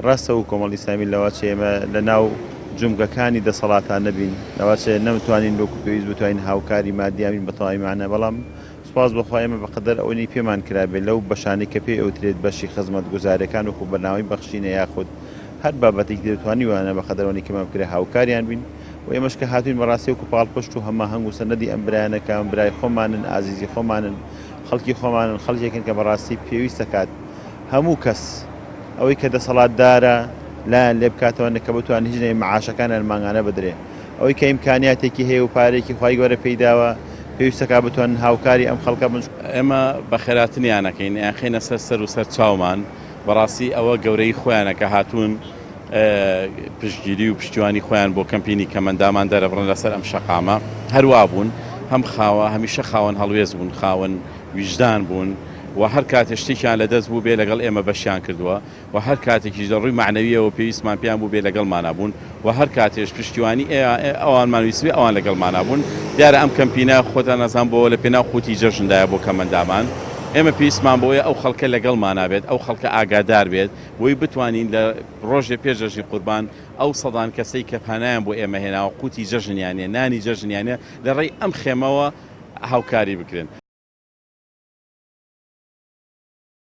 ڕاستە و کۆمەڵی ئیسلامی لەوەچێ ئێمە لە ناو جومگەکانی دەسەڵاتان نەبین، لەوەچێ نەمتوانین وەکو پێویست بتوانین هاوکاری مادیان بین بە تەواوی مەعنا، بەڵام سوپاس بۆ خوا ئێمە بەقەدەر ئەوەی پێمان کرابێت لەو بەشانەی کە پێی ئەوترێت بەشی خزمەتگوزاریەکان وەکو بەرنامەی بەخشینە یاخود هەر بابەتێکی تر توانیوانە بەقەدەر ئەوەی کەمان بکرێت هاوکاریان بین و ئێمەش کە هاتوین بەڕاستی وەکو پاڵپشت و هەماهەنگ و سەنەدی ئەم برایانە کە ئەم برای خۆمانن ئازیزی خۆمانن خەڵکی خۆمانن خەڵکێکن کە بەڕاستی پێویستەکات هەموو کەس ئەوەی کە دەسەڵاتدارە لایان لێ بکاتەوە نە کە بتوان هیچ نەبێ معاشەکانیان مانگانە بدرێ ئەوەی کە ئیمکانیاتێکی هەیە و پارەیەکی خوای گەورە پێی داوە پێویستەکا بتوانن هاوکاری ئەم خەڵکە بن. ئێمە بەخێراتنیان ئەکەین ئەیانخەینە سەر سەر و سەر چاومان بەڕاستی ئەوە گەورەیی خۆیانە کە هاتوون پشتگیری و پشتیوانی خۆیان بۆ کەمپینی کەمەندامان دەرەبڕن لەسەر ئەم شەقامە هەروا بوون هەم خاوە هەمیشە خاوەن هەڵوێست بوون خاوەن ویژدان بوون و هەر کاتێ شتێکیان لەدەست بووبێ لەگەڵ ئێمە بەشیان کردووە و هەر کاتێکیش لە ڕووی مەعنەوییەوە پێویستمان پێیان بووبێ لەگەڵمانا بوون و هەر کاتێش پشتیوانی ئەوانمان ویستبێ ئەوان لەگەڵمانا بوون. دیارە ئەم کەمپینە خۆتان ئەزان بۆ لە پێناو قوتی جەژندایە بۆ کەمەندامان. ئێمە پێویستمان بەوەیە ئەو خەڵکە لەگەڵمانا بێت، ئەو خەڵکە ئاگادار بێت بۆی بتوانین لە ڕۆژێ پێش جەژنی قوربان ئەو سەدان کەسەی کە پانایان بۆ ئێمە هێناوە قوتی جەژنیان نیە، نانی جەژنیان نیە لە ڕێی ئەم خێمەوە هاوکاری بکرێن.